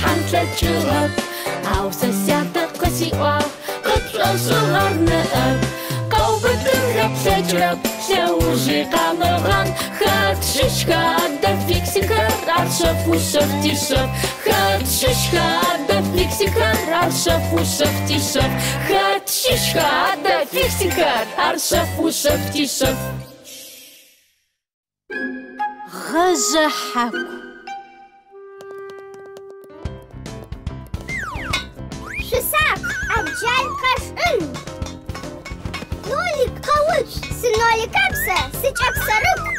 Къыхэхьан тлъэкӏыгъэп. Ау сэ сятэ къысиӏуагъ, Къыпшӏошӏыгъэр ныӏэп. Къэубытынхэ плъэкӏырэп, Лъэужи къамыгъан. Хэт щыщха адэ фиксикхэр? Ар шъэф ушъэф тишъэф. Хэт щыщха адэ фиксикхэр? Ар шъэф ушъэф тишъэф. Хэт щыщха адэ фиксикхэр? Ар шъэф ушъэф тишъэф. Гъэжъэ хьаку. Шъусакъ, аджал къэшӏын! Нолик, къэуцу! Сыноликэп сэ, сыкӏэпсэрыкӏу!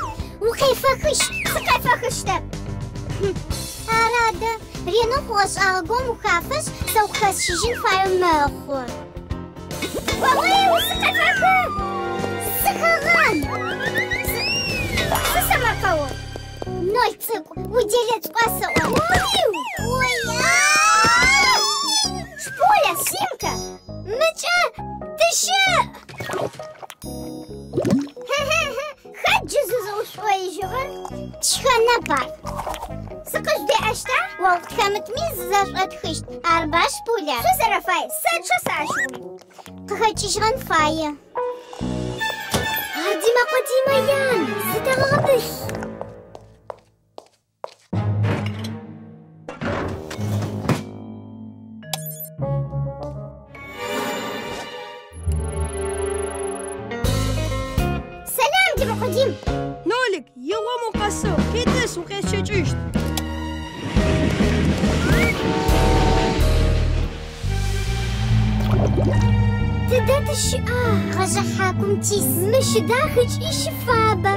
Укъефэхыщт, сыкъефэхыщтэп! Ары адэ, ренэу хъугъэ-шӏагъэ горэм ухафэшъ, сэ укъыхэсщыжьын фаеу мэхъу. Уэуэу, сыкъефэхы! Сыхэгъан! Сысэмэркъэу! Ноль цӏыкӏу, уделэ цӏыкӏуа сэӏо! Уиу! Ой-а! Шполя, Симка! Мыкӏэ тыщыӏ! Хэт джы зызыушӏоижьыгъэр? Тшхэнэп ар. Сыкъыжъудеӏэщта? О укъытхэмытми зызэшӏотхыщт. Арба, Шпуля? Шъузэрэфай, сэчъэ сэ ащыгъум. Къыхэкӏыжьыгъэн фае. Ар Димэкъо Димэ ян, зытэгъэгъэбылъ. Сэлам, Димэкъо Дим! Нолик, игъом укъэсыгъ, къитӏыс, укъесщэкӏыщт. Тыдэ тыщыӏа? Гъэжъэ хьакум тис. Мыщ дах ыкӏи щыфабэ.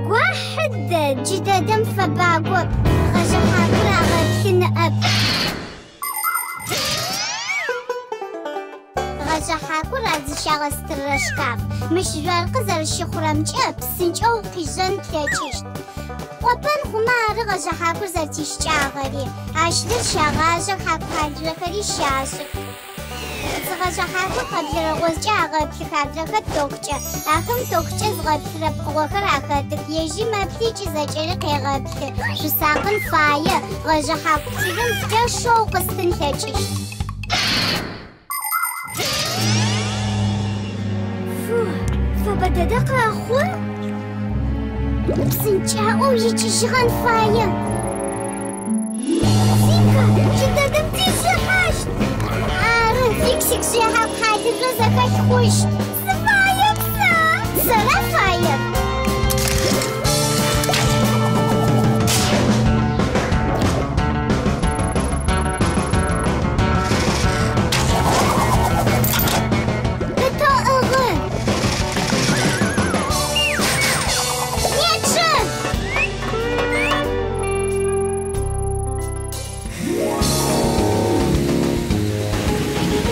Гуахьы дэд. Джыдэдэм фэбагоп. Гъэжъэ хьакур агъэплъы ныӏэп. Гъэжъэ хьакур ар зыщагъэстырэ шкаф. Мыщ жъоркъы зэрэщыхъурэмкӏэ псынкӏэу укъижъэн плъэкӏыщт. Пӏопэн хъумэ ары гъэжъэ хьакур зэрэтищыкӏагъэри. Ащ лыр щагъажъэ, хьаку хьалыжъохэри щашӏых. Зы гъэжъэ хьакур къэблэрэ гъозкӏэ агъэплъых, адрэхэр токкӏэ. Ахэм токкӏэ зыгъэплъырэ пкъыгъохэр ахэтых. Ежьи мэплъы ыкӏи зэкӏэри къегъэплъы. Шъусакъын фае, гъэжъэ хьаку плъырым лъэшэу укъыстын лъэкӏыщт. Фу, фэбэ дэдэ къэхъу. Псынкӏаӏоу икӏыжьыгъэн фае. Симка, джыдэдэм тижъыхьащт. Ары, Фиксик жъыхьаку хьалыжъо зэхэлъ хъущт. Сыфаеп сэ! Сэра фаер? Пытэу ӏыгъы! Нечъэ!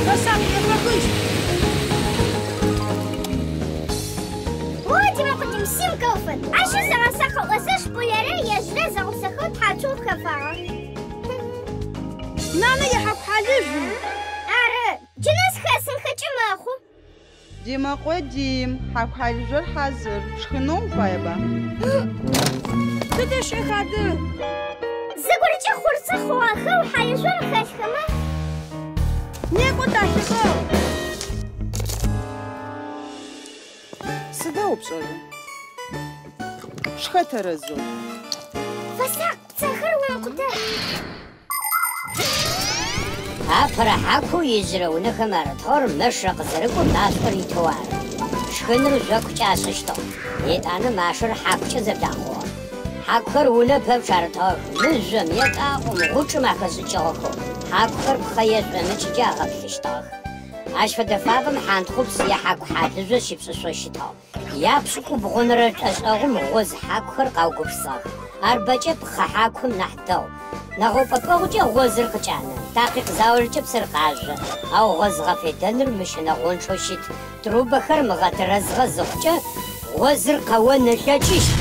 Фэсакъ, ефэхыщт. О, Димэкъо Дим, Симкэ уфэд. Ащ зэгъэсакъ ыӏозэ Шпулерэ ежьрэ зэгъусэхэу тхьацум хэфагъэх. Нанэ ихьаку хьалыжъу. Ары, джы нэс хэсынхэкӏи мэхъу. Димэкъо Дим, хьаку хьалыжъор хьазыр, пшхынэу уфаеба? Тыдэ щыӏэх адэ? Зыгорэкӏэ хъурцэ хъугъэхэу хьалыжъом хэлъхэмэ? Некӏо талъыхъу. Сыда о пшӏэрэр? Шхэ тэрэзэу. Фэсакъ, пцэхэр умыкъутэх. Апэрэ хьакоу ижъырэ унэхэм арытыгъэр мэшэ къызэрыкӏом машӏор итэу ары. Шхыныр жъокукӏэ ашӏыщтыгъ. Етӏанэ машэр хьакукӏэ зэблахъугъэ. Хьакухэр унэ пэпчъ арытыгъэх, мыжъом, етӏаӏом, гъучӏым ахэшӏыкӏыгъэхэу. Хьакухэр пхъэ е шӏомыкӏкӏэ агъэплъыщтыгъэх. Ащ фэдэ фабэм хьантхъупс е хьаку хьалыжъо щыпшӏышъоу щытыгъ. Япшӏыкӏубгъунэрэ лӏэшӏэгъум гъоз хьакухэр къаугупшысыгъэх. Ар бэкӏэ пхъэ хьакум нахь дэгъу. Нэгъэупӏэпӏэгъукӏэ гъозыр къыкӏанэ, такъикъ заулэкӏэ псыр къажъо, ау гъоз гъэфедэныр мыщынэгъончъэу щыт. Трубэхэр мыгъэтэрэзгъэ зыхъукӏэ гъозыр къэон ылъэкӏыщт.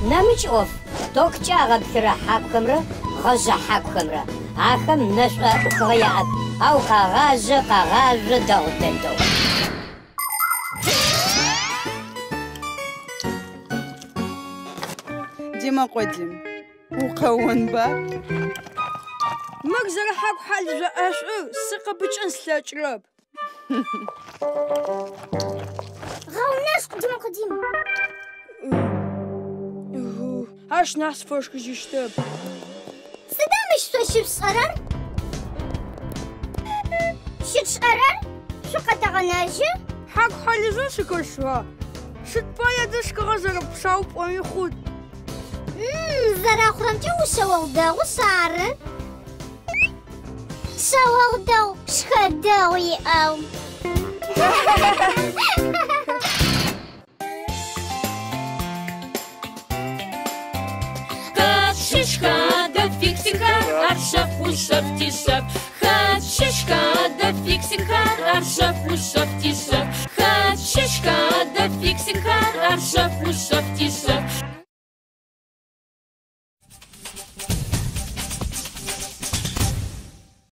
Нэмыкӏ ӏоф, токкӏэ агъэплъырэ хьакухэмрэ гъэжъэ хьакухэмрэ. Ахэм мэшӏо ӏухыгъэ яӏэп, ау къагъажъэ, къагъажъо дэгъу дэдэу. Димэкъо Дим, укъэонба? Мыр зэрэхьаку хьалыжъо ӏэшӏур сыкъыпыкӏын слъэкӏырэп. Гъэунэшкӏу, Димэкъо Дим. Ащ нахь сфэшхыжьыщтэп. Сыда мыщ шъо щышъушӏэрэр? Щытшӏэрэр? Шъукъэтэгъэнэжьы? Хьаку хьалыжъо щыкощыгъа? Сыд пае дышкыгъэ зэрэпсау пӏоми хъут. Зэрэхъурэмкӏэ ушъэогъу дэгъушъ ары. Шъэогъу дэгъу, шхэ дэгъу иӏэу. Хэт щыщха адэ фиксикхэр, ар шъэф ушъэф тишъэф. Хэт щыщха адэ фиксикхэр, ар шъэф ушъэф тишъэф. Хэт щыщха адэ фиксикхэр, ар шъэф ушъэф тишъэф.